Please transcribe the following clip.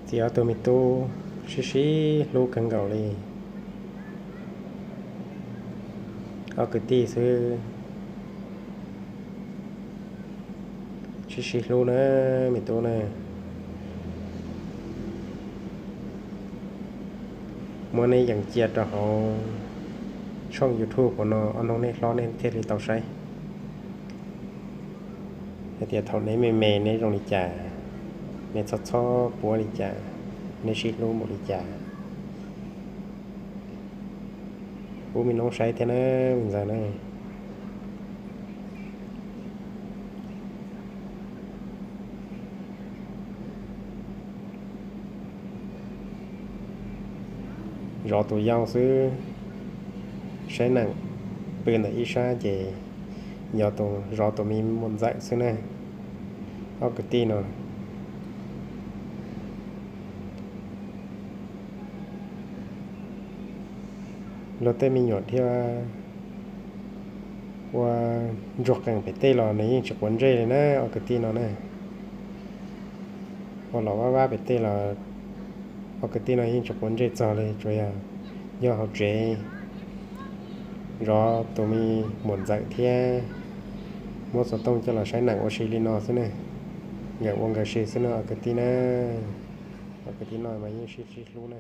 Txiv ob tug me tub sib sib hlub kawg nkaus li. Ob kwv tij xwb, sib sib hlub na, me tub na. Muab neb yees cia rau hauv tshooj YouTube no, ob hnub neb hlob neb thiaj li tau saib hais tias thaum neb me me neb zoo li cas, neb txhob txhob puab li cas, neb sib hlub npaum li cas. Pub me noob saib thiab na, me ntxawg na. Zov tus yau xwb, saib neem pw ntawm ib sab ces yog tus zov tus me muam ntxawm xwb na. Ob kwv tij no luag tej me nyuam dhia ua ntsuag qees pem tej los nws yeej tsis quav ntsej li na, ob kwv tij no na. Ua los vab vab pem tej los ob kwv tij no yeej tsis quav ntsej txog li, tsuas yog nyob hauv tsev zov tus me muam ntxawm thiab muab xov tooj coj los saib neem ua si li no xwb ne. Nkawd ua nkawd si xwb no ob kwv tij na. Ob kwv tij no mas yeej sib sib hlub na.